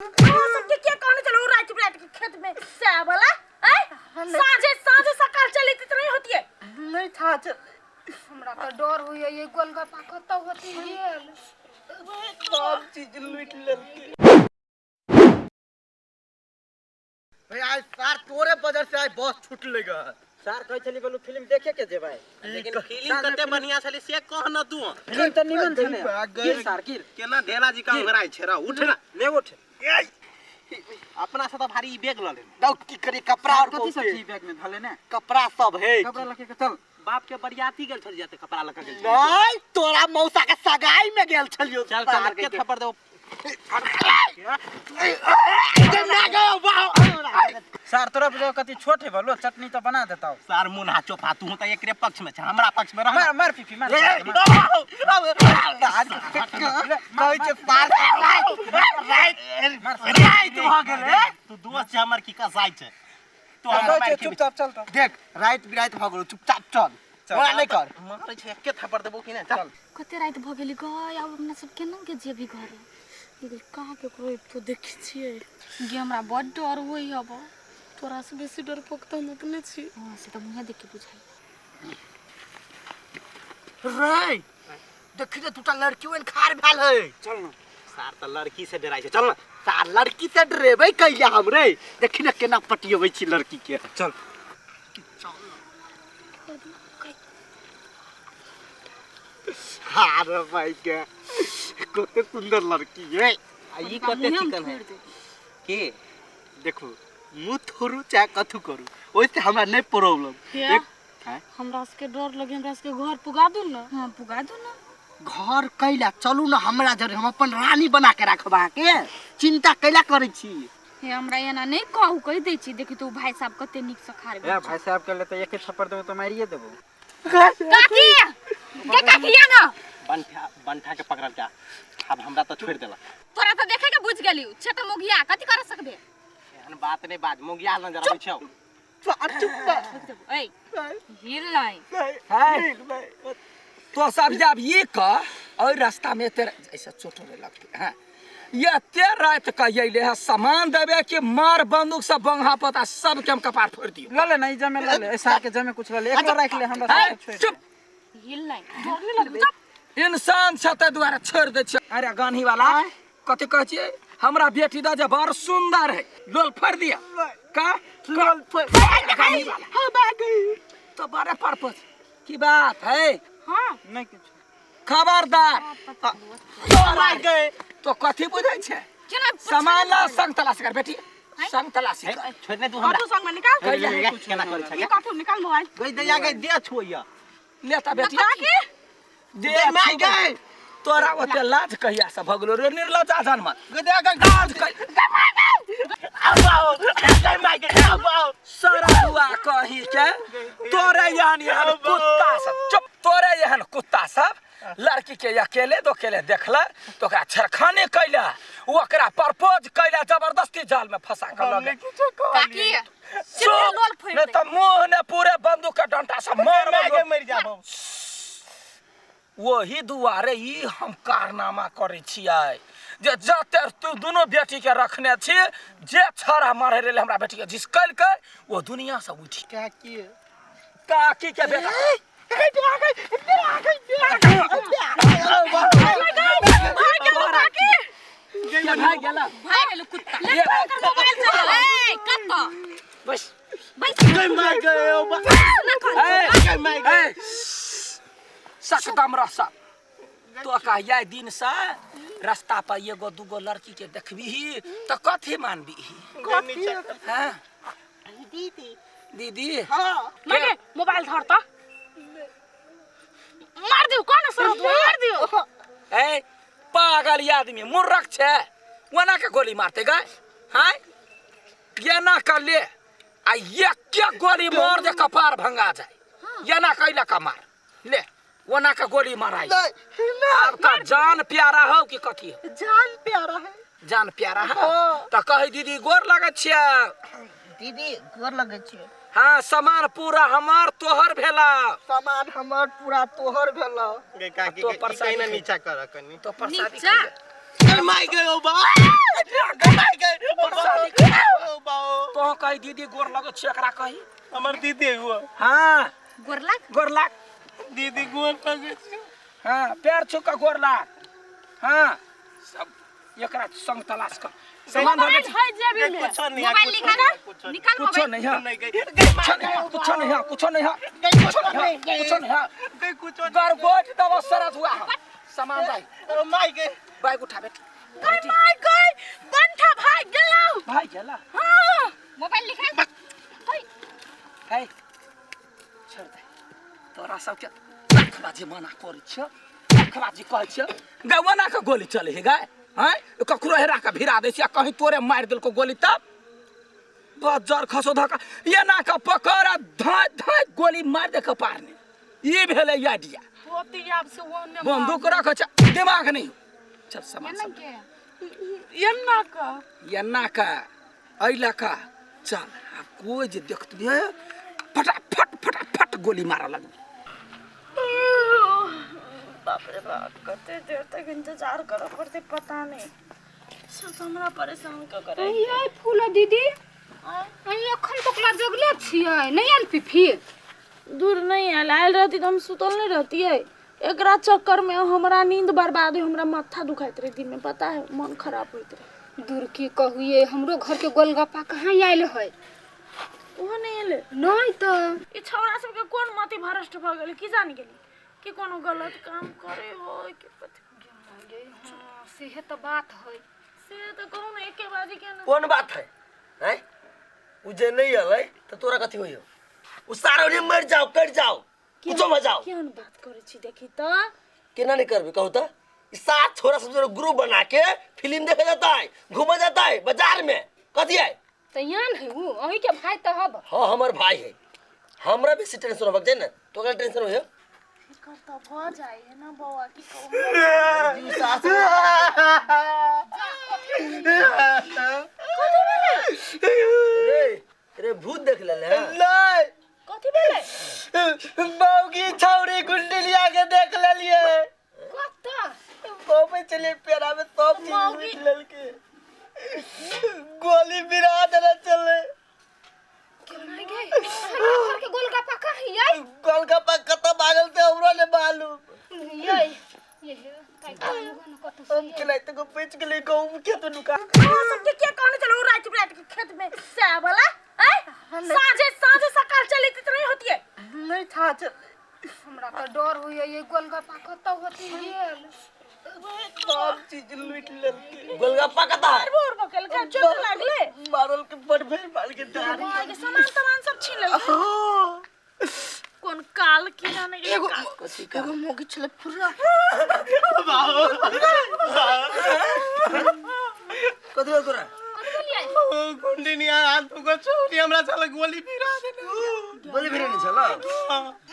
अहाँ सबके के कहने चलू राति बिराति के खेत में से वाला आय साँझे साँझे सकाल चली त नहीं होती है। नहीं था चल। हमरा तऽ डर होइए, ये गोलगप्पा कतऽ होती गेल? सब चीज लूट लेलकै। भाई आज सार तोरे बजर से आज बस छूट लेगा। सार कहै छली बोलू फिल्म देखे के जेबै। लेकिन फिल्म कते बढ़िया छलै से कह न तू। फिल्म तऽ निमन छलै। गिर सार गिर। केना ढेला जी का उंगराइ छै रे, उठ ना। ले उठ। अपना से तऽ भारी ई बैग ल लेने। दौ की करी कपड़ा और कथी सब बहुते। छी बैग में धले ने? कपड़ा सब है। कपड़ा लके के चल। बाप के बरियाती गेल छल जाते कपड़ा लके गेल छल। नहीं तोरा मौसा के सगाई में गेल छलियो। चल चल के थप्पड़ देबो। सार तोरा बुझाओ कथी छोट है बोलो चटनी तो बना देता। सार मुन हाचो फातू हूं त एकरे पक्ष में छ, हमरा पक्ष में रह। मार मार पीपी मार। कहै छै सार राइत राइत भऽ गेलै। तू दोस्त छै हमर की कसाई छै? तू हमर कहै मार छै के चुपचाप चल तो। देख राइत बिराइत भऽ गेलो, चुपचाप चल, ओना नहि कर। मारै छै एके थप्पड़ देबो कि नै? चल। कते राति भऽ गेलै गय, आब अपना सब केना के जेबी घरे? कहाँ केकरो तो देखै छियै। गे हमरा बड डर होइ हब। तोरा से बेसी डरपोक तऽ हम अपने छी। हाँ से तऽ मुँहे देख के बुझाइ। रे देखी तऽ दूटा लड़की ओहन खाड़ भेल है। चल ना। सार तऽ लड़की से डराइ छै, चल ना। सार लड़की से डरेबै कैला हम रे? देखी ने केना पटियबै छी लड़की के। चल। हाँ रे भाई के कते सुंदर लड़की है। आ ई कते चिकन है के? देखो मुँह थोड़ू चाहे कथू करू, ओहिसे हमरा नहीं प्रॉब्लम। हे, हमरा सबके डर लगे, हमरा सबके घर पुगा दू ना। हाँ पुगा दू ना। घर कैला चलू ना हमरा जरे, हम अपन रानी बना के राखब अहाँके, चिंता कैला करै छी? हे हमरा एना नहीं कहू, कहि दै छी। देखी तो भाई साहब कते नीक से खाड़ ए भाई साहब के ले तऽ एके थप्पड़ देबो तऽ मारिए देबो। काकी गे काकी या ना। बंठा बंठा के पकड़ल क्या? अब हमरा तऽ छोड़ि देलक। तोरा तऽ देखे के बुझ गेली छे तऽ मोगिया कथी कर सकबे? एहन बात नहीं बाज, मोगिया नजर आबै छौ। चुप ए हिल नहीं। है तो सब जब ये कह और रास्ता में तेरे ऐसा चोट होने लगते हैं। ये ते रात का ये ले है सामान देवे के मार बंदूक सब बंगा पता सबके हम कपार फोड़ दियो। ल ले ना ई जमे ल ले, ए सार के जमे कुछ ल ले, एक बार राख ले हमरा है, सार के छोड़। चुप। हिल नहीं। डर नहीं लगे? चुप। इंसान छ ते दुआरे छोड़ दे छै। अरे गान्ही वाला कथी कहै छियै? हमरा बेटी दा जे बड़ सुंदर है, लोल फोड़ दिया का लोल फोड़ गान्ही वाला। तो बड़े पर्पस की बात है। हाँ नहीं कुछ। खबरदार तोरा गए तो कथी बुझै छै? केना सामान ला संग तलाशी कर बेटी, संग तलाशी कर। छोड़ नहीं तू हमरा। कथू संग में निकाल। केना करै छै? ई कथू निकाल मोबाइल। गई दैया गई दे छोइया। ले ता बेटी। काकी दे माय गई। तोरा ओते लाज कहिया से भगलो रे निर्लज्जा जानवर? गई दैया गई लाज कहि आउ गई माय गई आउ। सारा दुआ कही के तोरे एहन एहन कुत्ता सब, चुप, तोरे एहन कुत्ता सब लड़की के अकेले दोकेले देखला तो ओकरा छेड़खानी कैला, ओकरा प्रपोज कैला, जबरदस्ती जाल में फंसा के लऽ गेल। काकी चुप, लोल फोड़ि नहीं तो मुंह ने पूरे बंदूक के डंडा से मार माय गई मर जाबो। वही दुआरे ई हम कारनामा करै छियै जे जते तू दुनू बेटी के रखने छी, जे छड़ा मारे रहलै हमरा बेटी के झिसकलकै ओ दुनिया से उठि। काकी काकी के बेटा के भाग गेला। भाग गेल कुत्ता। ये मोबाइल चला ए कत्ता बस बैस। गई माय गई ए, माय गई। ए, सकदम रह सब। तो कहिया दिन से रास्ता पर एगो दूगो लड़की के देखबीही तो कथी मानबीही? हाँ दीदी दीदी। हाँ माने मोबाइल धर त मार दियो कोन सर मार दियो। ए पागल आदमी मूर्ख छे, ओना के गोली मारते गए? हाँ ये ना कर ले आ एक के गोली मार दे कपार भंगा जाए। ये ना कैला का मार ले, ओना के गोली माराई। आपका जान प्यारा हो कि कथी हो? जान प्यारा है। जान प्यारा है तो कही दीदी गोर लगै छियै। दीदी गोर लगै छियै। हाँ सामान पूरा हमार तोहर भेला। सामान हमर पूरा तोहर भेला। गई काकी तो गई परसादी ना खै। नीचा कर कनी। तो प्रसादी नीचा। खैबे। अरे माय गए ओ बा माय गए ओ बा ओ बा तो कही दीदी गोर लगो छै एकरा कही हमर दीदी हुआ। हाँ। गोर लाग। गोर लाग। दीदी गोर लगे छियो। हाँ, पैर छू के गोर लाग। हाँ, सब एकरा संग तलाश कर। सामान धर बेटी। है जेबी में। कुछो नहीं है, मोबाइल कुछो निकाल नहीं, कुछो नहीं। निकाल कुछो मोबाइल। नहीं है। नहीं गई गई कुछो नहीं है, कुछो नहीं है, कुछो नहीं है, कुछो नहीं है, कुछो नहीं है। गई कुछो नहीं। गरगोट दबो सरत हुआ है। सामान दाई। ओ my गई। बाइक उठा बेटी। गई माय गई बंठा भाग गेलौ। भाई गेला। हां मोबाइल निकाल। है छोड़ दे। तोरा सबके रखबाजी मना करै छियौ, रखबाजी कहै छियौ। गाय ओना के गोली चले हे गाय। हैं, ककरो हेरा के भिरा दै छियै आ कहीं तोरे मारि देलको गोली तब बजर खसो धक्का एना के पकड़ आ धाय धाय गोली मारि दे कपार ने। ई भेलै आइडिया। पोती आब से ओने बंदूक रख छै, दिमाग नहीं। चल सामान सब के एना का एना के एहि लऽ कऽ चल। आब कोइ जे देखतै फटाफट फटाफट गोली मारऽ लगबै। बाप रे बाप, कते देर तक इंतजार करऽ पड़तै पता नहीं। सब तऽ हमरा परेशान कऽ के राखि ये फूला दीदी, अहीं एखन तक ला जगले छियै, नहीं आयल फिफी? दूर नहीं आयल, आयल रहती तऽ हम सुतल नहीं रहतियै। एकरा चक्कर में हमरा नींद बर्बाद है, हमरा माथा दुखाइत रहे दिन में, पता है, मन खराब होइत रहे। दूर की कहू ये, हमरो घर के गोलगप्पा कहाँ आयल है? ओहो नहीं एलै। नहीं तऽ। ई छौड़ा सबके कोन मति भ्रष्ट भऽ गेलै की जानि गेली कि कोनो गलत काम करे हो कि कथी। हाँ, सेहे तऽ बात है। से तऽ कहू ने एके बाजी के ना। कोन बात है? हैं? उ जे नहीं एलै तऽ तोरा कथी होइयो? उ सारा ओने मर जाओ, कट जाओ, कुछो भऽ जाओ। केहन बात करै छी देखी तऽ। केना नहीं करबी कहू तऽ? ई सात छोरा सब जो ग्रुप बना के फिल्म देखे जाता है, घूमे जाता है बाजार में, कथी है? तऽ यान है उ, अहीं के भाई तऽ हब। हाँ, हमर भाई है। हमरा बेसी टेंशन होबक जाय ने, तोरा टेंशन होइयो? एकर तऽ भऽ जाइ है ना बौआ, की कहू। रे रे भूत देख लेले हैं? नहीं। कथी भेलै? मौगी छौरी गुंडी लिया के देख लेलिए। कतऽ? गाँव में चले पेड़ा में सब चीज लूट लेलके, गोली बिरा देने चले। घर के गोलगप्पा कहाँ आयल? गोलगप्पा कतऽ भागल से हमरो ने मालूम। ये ये काई कतऽ से हम खेलाइत को बच गेलै गहूम खेत में नुका। अहाँ सबके के कहने चलू राति बिराति के खेत में सएह वाला? आँय? साँझे साँझे सकाल चलैत नहीं होतियै। नहीं था चले। हमरा तऽ डर होइए ये गोलगप्पा कतऽ होतै गेल। सब चीज लूट लेलके। गोलगप्पा कतऽ है? बोर बकेल के चोट लागले। मारल के बड़ भेल मार के डारी। माय के सामान तमान सब छीन लेलकै। हाँ। कोन काल की जाने गेलै। एगो एगो मौगी छलै पूरा। कथी भेल तोरा? गुंडी निया हाथ को छौरी हमरा चल गोली भिरा देने। गोली भिरेने छल?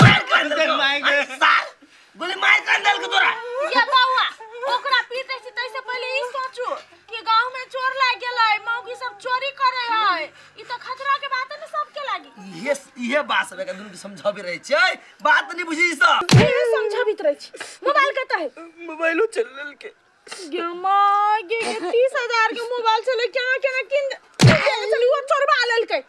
मार कर देलकै माय गे। साल गोली मार कर देलकै तोरा। ये बौआ, ओकरा पीटे छी तैसे पहिले ई सोचू कि गांव में चोर लागि गेलै, मौगी सब चोरी करे है। ई तऽ खतरा के बात है ने सबके लागी। इहे इहे बात सब एकरा दुनू के समझाबे रहै छै, बात नहीं बुझी सब। इहे समझाबित रहै छी। मोबाइल कतऽ है? मोबाइलो चल लेलकै। गे माय गे, गे 30,000 के मोबाइल छलै, केना केना किन चली ओ चोरबा लेलकै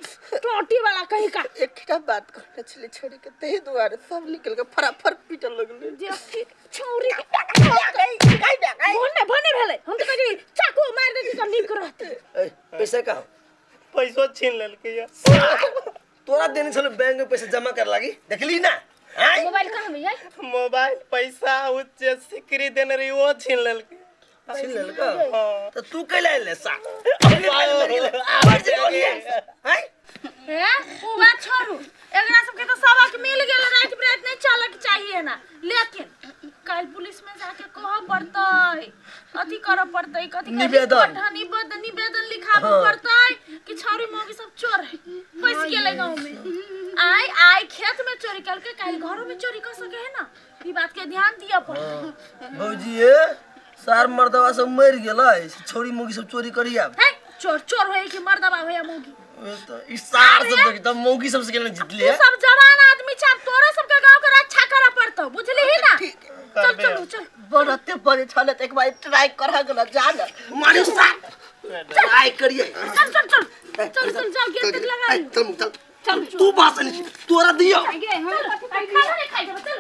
टोटी वाला कहीं का। एकटा बात कहने छलै छोड़ी के, ताहि दुआरे सब निकल के फटाफट पीटऽ लगलै। देखी छौरी के भने भने भेलै, हम तऽ कहै चाकू मारि देती तऽ नीक रहतै। ए, पैसा कहाँ? पैसो छीन लेलकै या। तोरा देने छलो बैंक में पैसा जमा कर लागी, देखली ना? आँय? मोबाइल कहाँ में ये? मोबाइल पैसा उ जे सिकरी देने रही वो छीन लेलकै। छीन लेलकै? हाँ। तऽ तू कैला एले सा? आँय? हे, उ बात छोड़ू, एकरा सबके तऽ सबक मिल गेल, राति बिराति नहीं चलक चाहिए ना। लेकिन काल्हि पुलिस में जाके कहऽ पड़तै, अथी करऽ पड़तै, कथी कहै? निवेदन। निवेदन, निवेदन लिखाबऽ पड़तै कि छौरी मौगी सब चोर है, फंसि गेलै गाँव में। आइ आइ खेत में चोरी केलकै, काल्हि घरो में चोरी कऽ सकै है ना, ई बात के ध्यान दिअ पड़तै। भौजी ये सार मर्दवा सब मरि गेलै, छौरी मौगी सब चोरी करी आब। है, चोर चोर होय कि मर्दवा होय मौगी? ओ तऽ ई सार सब देखी तऽ मौगी सब से केना जीतली तू है। सब जवान आदमी छ, तोरे सबके गाँव के रक्षा करऽ पड़तौ, बुझलिही ना? चल चल चल। बरते बड़े छले त एक बार ट्राई कर गेल जान मारे सार ट्राई करिए। चल चल चल चल चल, जाओ गेट तक लगा लियो। चल चल, तू बात नहीं, तोरा दियो। चल, खाना नहीं खाई देबो, चल।